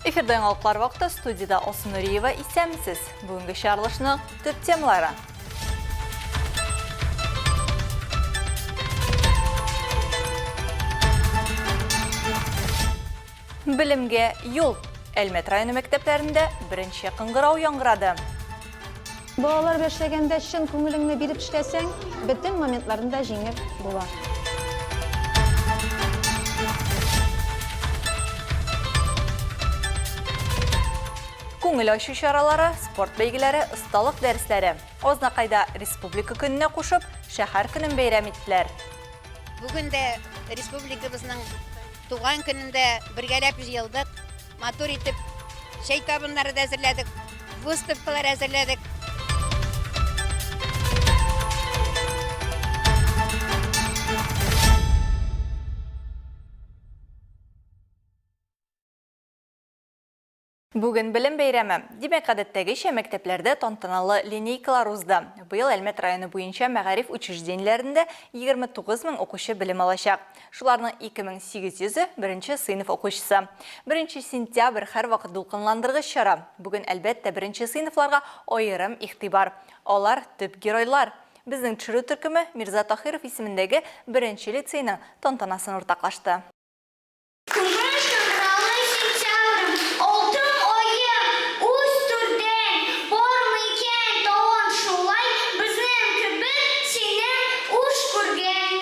Эфирда яңалыклар вакыты студиядә Алсу Нуриева исәнмесез. Бүгенге чыгарылышның төп темалары. Белемгә юл. Әлмәт районы мәктәпләрендә беренче кыңгырау яңгырады. Балалар белән эшләгәндә чын күңелеңне биреп эшләсәң, бөтен моментларны да җиңеп була. Күңел ачу чаралары, спорт бәйгеләре, осталык дәресләре. Азнакайда Республика көненә кушып, шәһәр көнен бәйрәм иттеләр. Бүген дә республикабызның Туган көнендә бергәләп җыелдык, матур итеп чәй табыннары да әзерләдек, выставкалар әзерләдек. Бүген белем бәйрәме. Димәк, гадәттәгечә мәктәпләрдә тантаналы линейкалар узды. Быел Әлмәт районы буенча мәгариф учреждениеләрендә 29 мең укучы белем алачак. Шуларның 2800-е, беренче сыйныф укучысы. Беренче сентябрь, һәрвакыт дулкынландыргыч чара. Бүген, әлбәттә, беренче сыйныфларга аерым игътибар. Алар, төп геройлар. Безнең төшерү төркеме Мирза Таһиров исемендәге беренче лицейның тантанасын уртаклашты. Көмеш кыңгыраулы сентябрем, алтын аем, үз түрдән, Бармы икән тагын шулай безнең кебек синең уш күргән?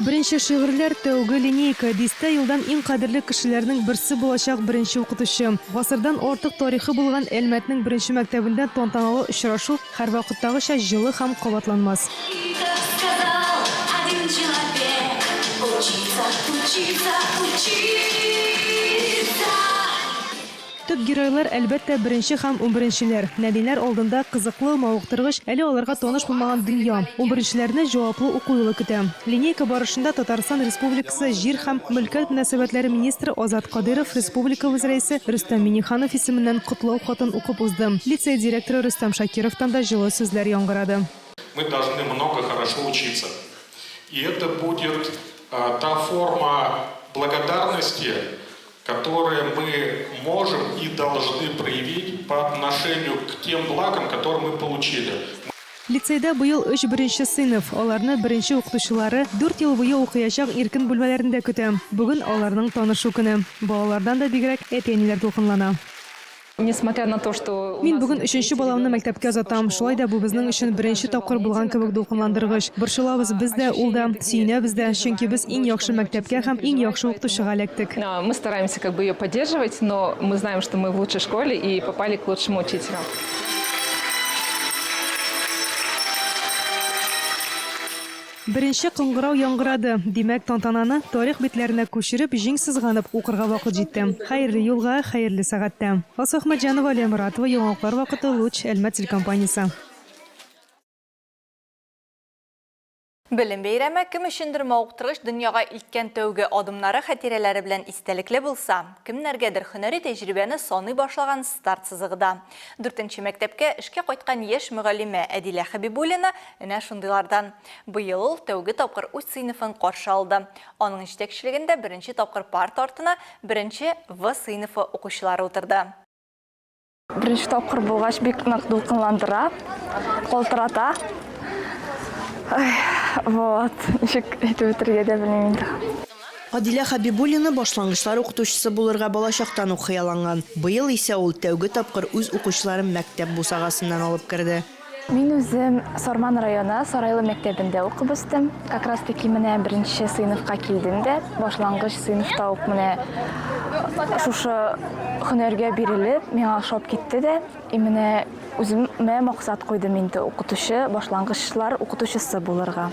Беренче шигырьләр, тәүге линейка, дистә елдан иң кадерле кешеләрнең берсе булачак беренче укытучы. Гасырдан артык тарихы булган Әлмәтнең беренче мәктәбендә тантаналы очрашу Һәрвакыттагыча җылы һәм кабатланмас. Төп геройлар, әлбәттә, беренче һәм унберенчеләр. Нәниләр алдында кызыклы, мавыктыргыч, әле аларга таныш булмаган дөнья. Унберенчеләрне җаваплы уку юлы көтә. Линейка барышында Татарстан Республикасы Җир һәм мөлкәт мөнәсәбәтләре министры Азат Кадыйров республикабыз Рәисе Рөстәм Миңнеханов исеменнән котлау хатын укып узды. Лицей директоры Рөстәм Шакировтан да җылы сүзләр яңгырады. Мы должны много хорошо учиться. И это будет та форма благодарности, которую мы можем и должны проявить по отношению к тем благам, которые мы получили. Лицейда быел өч беренче сыйныф. Аларны беренче укытучылары дүрт ел буе укыячак иркен бүлмәләрендә көтә. Бүген аларның танышу көне. Балалардан да бигрәк әти-әниләр дулкынлана. Несмотря на то, что у Мин нас бүген өченче баламны мәктәпкә озатам. Шулай да бу безнең өчен беренче тапкыр булган кебек дулкынландыргыч. Борчылабыз без дә, ул да, сөенәбез дә, чөнки без иң яхшы мәктәпкә һәм иң яхшы укытучыга эләктек. Мы стараемся как бы ее поддерживать, но мы знаем, что мы в лучшей школе и попали к лучшему учителю. Беренче кыңгырау яңгырады. Димәк, тантананы тарих битләренә күчереп, җиң сызганып укырга вакыт җитте. Хәерле юлга, хәерле сәгатьтә. Алсу Әхмәтҗанова, Алия Моратова, Яңалыклар вакыты, Луч, Әлмәт телекомпаниясе. Белем бәйрәме кем өчендер мавыктыргыч дөньяга илткән тәүге адымнары хатирәләре белән истәлекле булса, кемнәргәдер һөнәри тәҗрибәне саный башлаган старт сызыгы да. Дүртенче мәктәпкә эшкә кайткан яшь мөгаллимә Әдилә Хәбибуллина әнә шундыйлардан. Быел ул тәүге тапкыр үз сыйныфын каршы алды. Аның җитәкчелегендә беренче тапкыр парта артына беренче В сыйныфы укучылары утырды. Беренче тапкыр булгач, бик нык дулкынландыра, калтырата. Вот, ничек әйтеп бетерергә дә белмим инде. Адилә Хәбибуллина башлангычлар укытучысы булырга балачактан ук хыялланган. Быел исә ул тәүге тапкыр үз укучыларын мәктәп бусагасыннан алып керде. Мин үзем Сарман районы Сарайлы мәктәбендә укып үстем. Как раз таки менә беренче сыйныфка килдем дә, башлангыч сыйныфта ук менә шушы һөнәргә бирелеп, миңа ошап китте дә. И менә үземә максат куйдым инде укытучы, башлангычлар укытучысы булырга.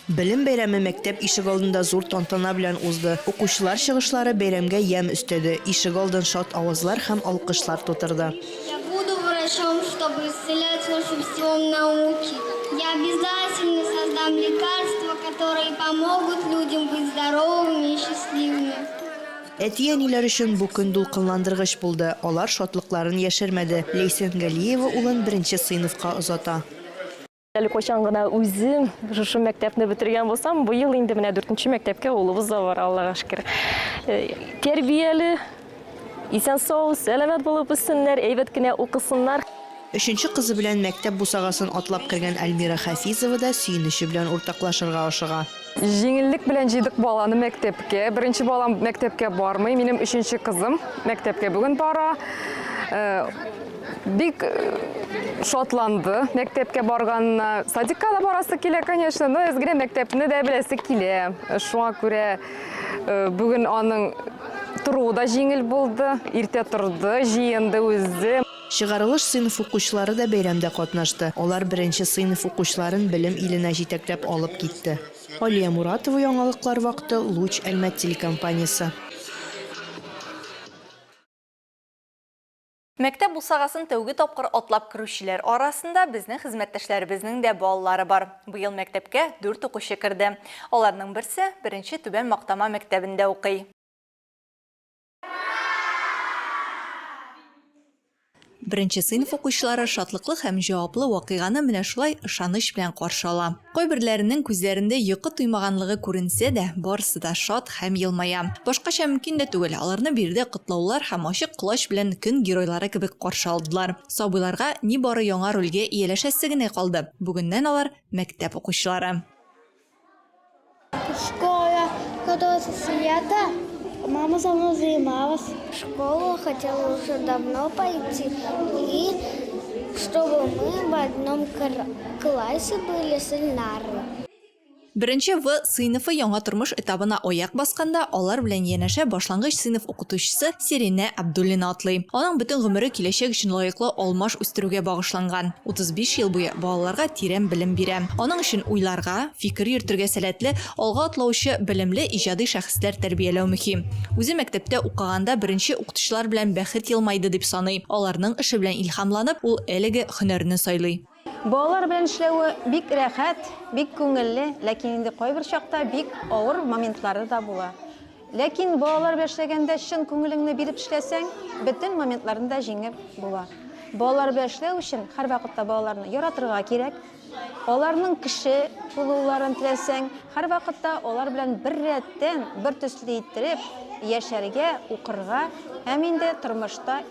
Белем бәйрәме мәктәп ишегалдында зур тантана белән узды. Укучылар чыгышлары бәйрәмгә ямь өстәде, ишегалдын шат авазлар һәм алкышлар тутырды. Я буду врачом, чтобы исцелять волшебством науки. Я обязательно создам лекарства, которые помогут людям быть здоровыми и счастливыми. Әти-әниләр өчен бу көн дулкынландыргыч булды, алар шатлыкларын яшермәде. Ләйсән Галиева улын беренче сыйныфка озата. Әле кайчан гына үзем шушы мәктәпне бетергән булсам, быел инде менә дүртенче мәктәпкә улыбыз да бара, Аллага шөкер. Э, тәрбияле, исән-сау, сәламәт булып үссеннәр, әйбәт кенә укысыннар. Өченче кызы белән мәктәп бусагасын атлап кергән Альмира Хафизова да сөенече белән уртаклашырга ашыга. Җиңеллек белән җыйдык баланы мәктәпкә. Беренче балам мәктәпкә бармый, минем өченче кызым мәктәпкә бүген бара. Э, бик э, шатланды мәктәпкә барганына. Садикка да барасы килә, конечно, но әз генә мәктәпне дә беләсе килә. Шуңа күрә э, бүген аның торуы да җиңел булды. Иртә торды, җыенды үзе. Чыгарылыш сыйныф укучылары да бәйрәмдә катнашты. Алар беренче сыйныф укучыларын белем иленә җитәкләп алып китте. Алия Муратова, Яңалыклар вакыты, Луч, Әлмәт телекомпаниясе. Мәктәп бусагасын тәүге тапкыр атлап керүчеләр арасында безнең хезмәттәшләребезнең дә балалары бар. Быел мәктәпкә дүрт укучы керде. Аларның берсе беренче Түбән Мактама мәктәбендә укый. Беренче сыйныф укучылары шатлыклы һәм җаваплы вакыйганы менә шулай ышаныч белән каршы ала. Кайберләренең күзләрендә йокы туймаганлыгы күренсә дә, барысы да шат һәм елмая. Башкача мөмкин дә түгел, аларны биредә котлаулар һәм ачык колач белән көн геройлары кебек каршы алдылар. Сабыйларга нибары яңа рольгә ияләшәсе генә калды, бүгеннән алар, мәктәп укучылары. Школа готовится с лета. Мама со мной занималась. В школу хотела уже давно пойти. И чтобы мы в одном классе были с Эльнарой. Беренче В сыйныфы яңа тормыш этабына аяк басканда, алар белән янәшә башлангыч сыйныф укытучысы Сиринә Абдуллина атлый. Аның бөтен гомере киләчәк өчен лаеклы алмаш үстерүгә багышланган. 35 ел буе балаларга тирән белем бирә. Аның өчен уйларга, фикер йөртергә сәләтле, алга атлаучы, белемле, иҗади шәхесләр тәрбияләү мөһим. Үзе мәктәптә укыганда беренче укытучылар белән бәхет елмайды дип саный. Аларның эше белән илһамланып, ул әлеге һөнәрне сайлый. Балалар белән эшләве бик рәхәт, бик күңелле, ләкин инде кайбер чакта бик авыр моментлары да була. Ләкин балалар белән эшләгәндә чын күңелеңне биреп эшләсәң, бөтен моментларны да җиңеп була. Балалар белән эшләү өчен һәрвакытта балаларны яратырга кирәк. Аларның кеше булуларын теләсәң, һәрвакытта алар белән бер рәттән, бер төсле иттереп яшәргә, укырга һәм инде тормышта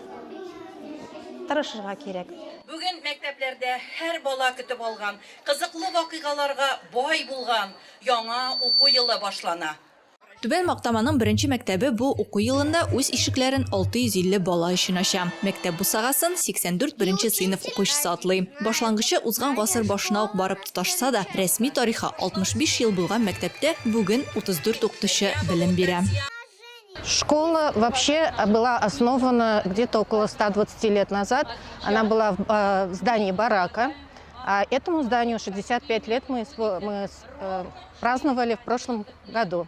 тырышырга кирәк. Бүген мәктәпләрдә һәр бала көтеп алган, кызыклы вакыйгаларга бай булган яңа уку елы башлана. Түбән Мактаманың беренче мәктәбе бу уку елында үз ишекләрен 650 бала өчен ача. Мәктәп бусагасын 84 беренче сыйныф укучысы атлый. Башлангычы узган гасыр башына ук барып тоташса да, рәсми тарихы 65 ел булган мәктәптә бүген 34 укытучы белем бирә. Школа вообще была основана где-то около 120 лет назад. Она была в э, здании барака. А этому зданию 65 лет мы, мы э, праздновали в прошлом году.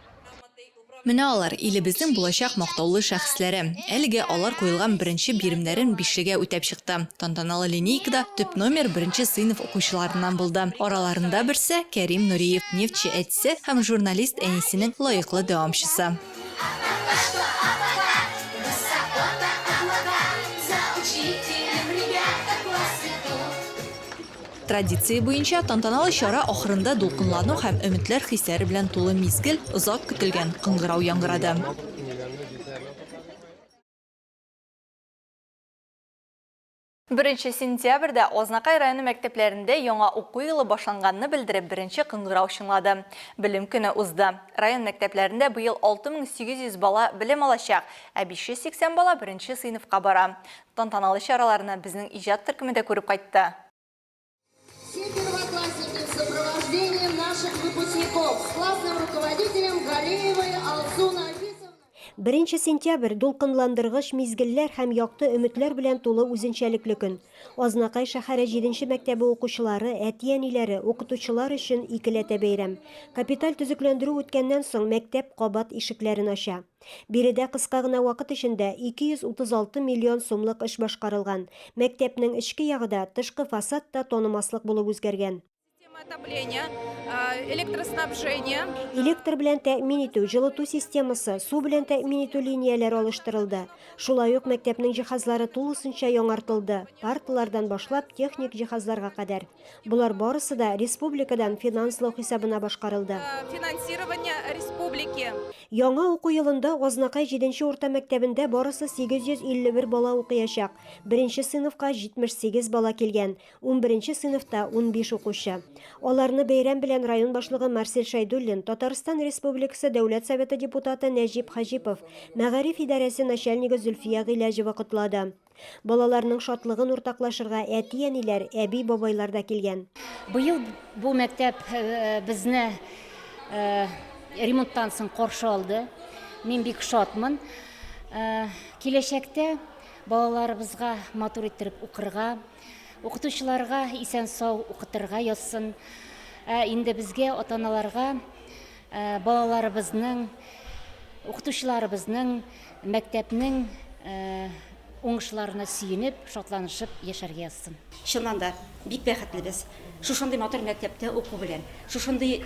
Менә алар, илебезнең булачак мактаулы шәхесләре. Әлегә алар куелган беренче биремнәрен бишлегә үтәп чыкты. Тантаналы линейкада төп номер беренче сыйныф укучыларыннан булды. Араларында берсе, Кәрим Нуриев, нефтьче әтисе һәм журналист әнисенең лаеклы дәвамчысы. Традиция буенча, тантаналы чара ахырында дулкынлану һәм өметләр хисләре белән тулы мизгел, озак көтелгән кыңгырау яңгырады. Беренче сентябрьдә Азнакай районы мәктәпләрендә яңа уку елы башланганны белдереп беренче кыңгырау чыңлады. Белем көне узды. Район мәктәпләрендә быел 6800 бала белем алачак, ә 580 бала беренче сыйныфка бара. Тантаналы чараларны безнең иҗат төркеме дә күреп кайтты. Все первоклассники в сопровождении наших выпускников с классным руководителем Галиевой Алсу Нафисовной. Беренче сентябрь, дулкынландыргыч мизгелләр һәм якты өметләр белән тулы үзенчәлекле көн. Азнакай шәһәре җиденче мәктәбе укучылары, әти-әниләре, укытучылар өчен икеләтә бәйрәм. Капиталь төзекләндерү үткәннән соң мәктәп кабат ишекләрен ача. Биредә кыска гына вакыт эчендә 236 миллион сумлык эш башкарылган. Мәктәпнең эчке ягы да, тышкы фасад та танымаслык булып үзгәргән. Отопление, электроснабжение. Электр белән тәэмин итү, җылыту системасы, су белән тәэмин итү линияләре алыштырылды. Шулай ук мәктәпнең җиһазлары тулысынча яңартылды, парталардан башлап техник җиһазларга кадәр. Болар барысы да республикадан финанслау хисабына башкарылды. Финансирование республики. Яңа уку елында Азнакай җиденче урта мәктәбендә барысы 851 бала укыячак. Беренче сыйныфка 78 бала килгән, унберенче сыйныфта, 15 укучы. Аларны бәйрәм белән район башлыгы Марсель Шәйдуллин, Татарстан Республикасы Дәүләт Советы депутаты Нәҗип Хаҗипов, мәгариф идарәсе начальнигы Зөлфия Гыйләҗева котлады. Балаларның шатлыгын уртаклашырга әти-әниләр, әби-бабайлар да килгән. Быел бу мәктәп безне ремонттан соң каршы алды. Мин бик шатмын. Киләчәктә балаларыбызга матур иттереп укырга, укытучыларга исән-сау укытырга язсын. Ә инде безгә, ата-аналарга, балаларыбызның, укытучыларыбызның Мәктәпнең уңышларына сөенеп, шатланышып яшәргә язсын. Чыннан да, бик бәхетле без. Шушындый матур мәктәптә уку белән, шушындый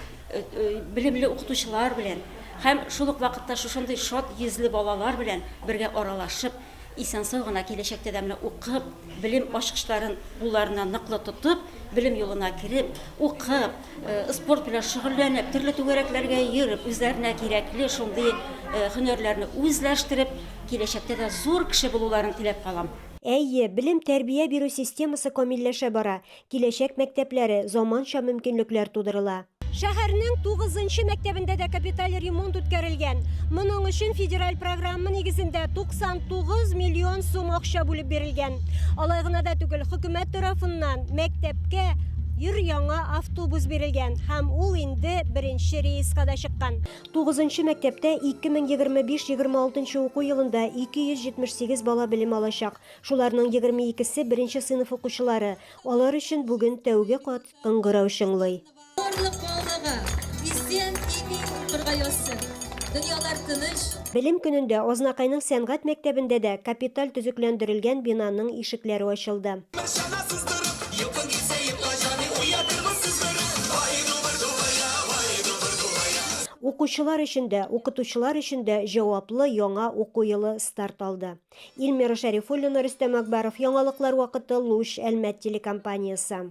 белемле укытучылар белән һәм шул ук вакытта шушындый шат йөзле балалар белән бергә аралашып, исән-сау гына киләчәктә дә менә укып, белем ачкычларын кулларына ныклы тотып, белем юлына кереп, укып, Спорт белән шөгыльләнеп, төрле түгәрәкләргә йөреп, үзләренә кирәкле шундый һөнәрләрне үзләштереп, киләчәктә дә зур кеше булуларын теләп калам. Әйе, белем-тәрбия бирү системасы камилләшә бара, киләчәк мәктәпләре, заманча мөмкинлекләр тудырыла. Шәһәрнең тугызынчы мәктәбендә дә капиталь ремонт үткәрелгән. Моның өчен федераль программа нигезендә 99 миллион сум акча бүлеп бирелгән. Алай гына да түгел, хөкүмәт тарафыннан мәктәпкә өр-яңа автобус бирелгән һәм ул инде беренче рейска да чыккан. Тугызынчы мәктәптә 2025-26 уку елында 278 бала белем алачак. Шуларның 22-се беренче сыйныф укучылары. Алар өчен бүген тәүге кат Кыңгырау чыңлый. Барлык балага исән-имин укырга язсын. Дөньялар тыныч. Белем көнендә Азнакайның сәнгать мәктәбендә дә капиталь төзекләндерелгән бинаның ишекләре ачылды. Укучылар өчен дә, укытучылар өчен дә җаваплы яңа уку елы старт алды. Эльмира Шәрифуллина, Рөстәм Акбаров, Яңалыклар вакыты, Луч, Әлмәт телекомпаниясе.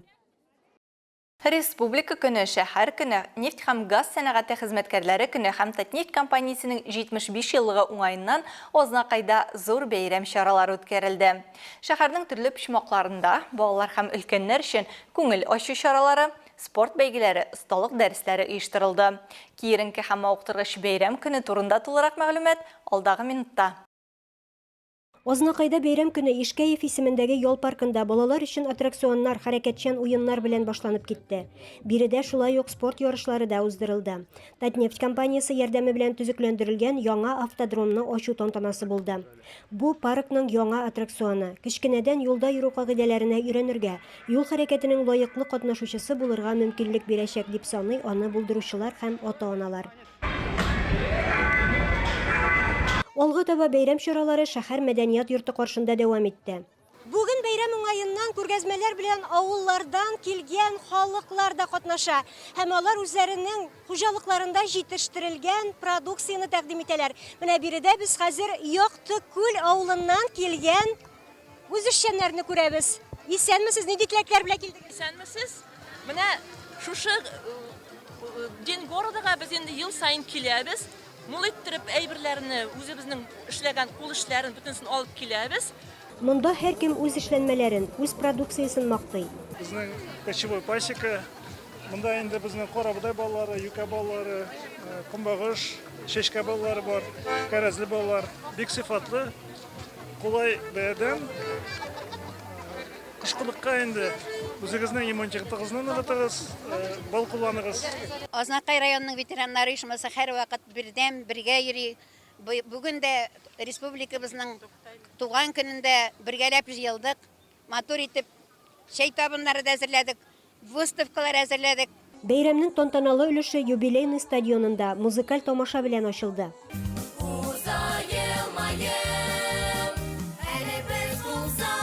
Республика көне, шәһәр көне, нефть һәм газ сәнәгате хезмәткәрләре көне һәм Татнефть компаниясенең 75 еллыгы уңаеннан Азнакайда зур бәйрәм чаралары үткәрелде. Шәһәрнең төрле почмакларында балалар һәм өлкәннәр өчен күңел ачу чаралары, спорт бәйгеләре, осталык дәресләре оештырылды. Киеренке һәм мавыктыргыч бәйрәм көне турында тулырак мәгълүмат алдагы минутта. Азнакайда бәйрәм көне Ишкәев исемендәге ял паркында балалар өчен аттракционнар, хәрәкәтчән уеннар белән башланып китте. Биредә шулай ук спорт ярышлары да уздырылды. Татнефть компаниясе ярдәме белән төзекләндерелгән яңа автодромны ачу тантанасы булды. Бу, паркның яңа аттракционы. Кечкенәдән юлда йөрү кагыйдәләренә өйрәнергә, юл хәрәкәтенең лаеклы катнашучысы булырга мөмкинлек бирәчәк, дип саный аны булдыручылар һәм ата-аналар. Алга таба бәйрәм чаралары шәһәр мәдәният йорты каршында дәвам итте. Бүген бәйрәм уңаеннан күргәзмәләр белән авыллардан килгән халыклар да катнаша һәм алар үзләренең хуҗалыкларында җитештерелгән продукцияне тәкъдим итәләр. Менә биредә без хәзер Якты Күл авылыннан килгән Үзешчәннәрне күрәбез. Исәнмесез, нинди теләкләр белән килдегез? Исәнмесез. Менә шушы День городага без инде ел саен киләбез. Мул иттереп әйберләрне, үзебезнең эшләгән кул эшләрен бөтенесен алып киләбез. Монда һәркем үз эшләнмәләрен, үз продукциясен мактый. Безнең кочевой пасека. Монда инде безнең карабодай баллары, юкә баллары, көнбагыш, чәчкә баллары бар, кәрәзле баллар. Бик сыйфатлы. Кулай бәядән кышкылыкка инде үзегезнең иммунитетыгызны ныгытыгыз, бал кулланыгыз. Азнакай районының ветераннар оешмасы һәрвакыт бердәм, бергә йөри. Бүген дә республикабызның туган көнендә бергәләп җыелдык. Матур итеп чәй табыннары да әзерләдек, выставкалар әзерләдек. Бәйрәмнең тантаналы өлеше Юбилейный стадионында музыкаль тамаша белән ачылды. Уза елмаеп, әле без булсак.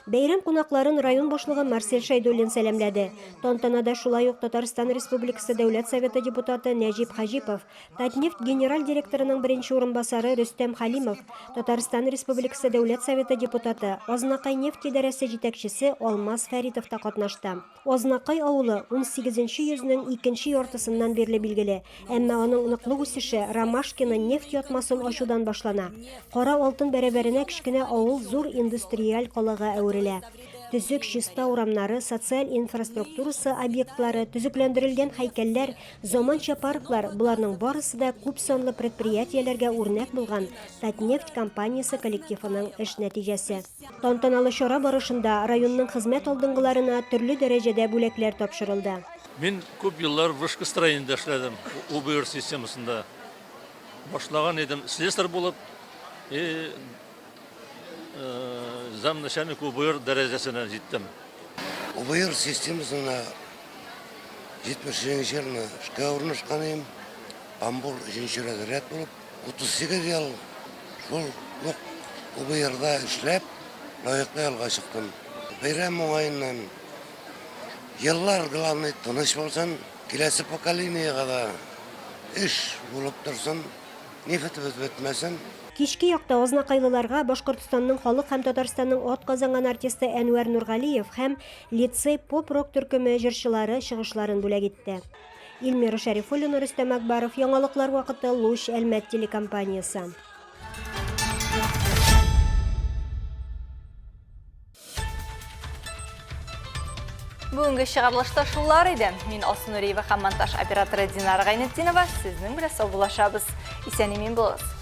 Бәйрәм кунакларын район башлыгы Марсель Шәйдуллин сәламләде. Тантанада шулай ук Татарстан Республикасы Дәүләт Советы депутаты Нәҗип Хаҗипов, Татнефть генераль директорының беренче урынбасары Рөстәм Хәлимов, Татарстан Республикасы Дәүләт Советы депутаты, Азнакайнефть идарәсе җитәкчесе Алмаз Фәритов та катнашты. Азнакай авылы унсигезенче йөзнең икенче яртысыннан бирле билгеле, әмма аның ныклы үсеше Ромашкино нефть ятмасын ачудан башлана. Кара алтын бәрабәренә кечкенә авыл зур индустриаль калага әверелә. Төзек, чиста урамнары, социаль инфраструктурасы объектлары, төзекләндерелгән һәйкәлләр, заманча парклар, боларның барысы да күпсанлы предприятиеләргә үрнәк булган Татнефть компаниясе коллективының эш нәтиҗәсе. Тантаналы чара барышында районның хезмәт алдынгыларына төрле дәрәҗәдә бүләкләр тапшырылды. Мин күп еллар вышкостроениедә эшләдем, УБР системасында. Башлаган идем слесарь булып, и замначальник УБР дәрәҗәсенә җиттем. УБР системасына 77 елны эшкә урнашкан идем. Тамбур өченче разряд булып, 38 ел шул ук УБРда эшләп, лаеклы ялга чыктым. Бәйрәм уңаеннан еллар, главный, тыныч булсын, киләсе поколениегә дә эш булып торсын, нефтебез бетмәсен. Кичке якта азнакайлыларга Башкортстанның халык һәм Татарстанның атказанган артисты Әнвәр Нургалиев һәм Лицей поп-рок төркеме җырчылары чыгышларын бүләк итте. Илмира Шәрифуллина, Рөстәм Акбаров, Яңалыклар вакыты, Луч, Әлмәт телекомпаниясе. Бүгенге чыгарылышта шулар иде. Мин Алсу Нуриева һәм монтаж операторы Динара Гайнетдинова сезнең белән саубуллашабыз. Исән-имин булыгыз.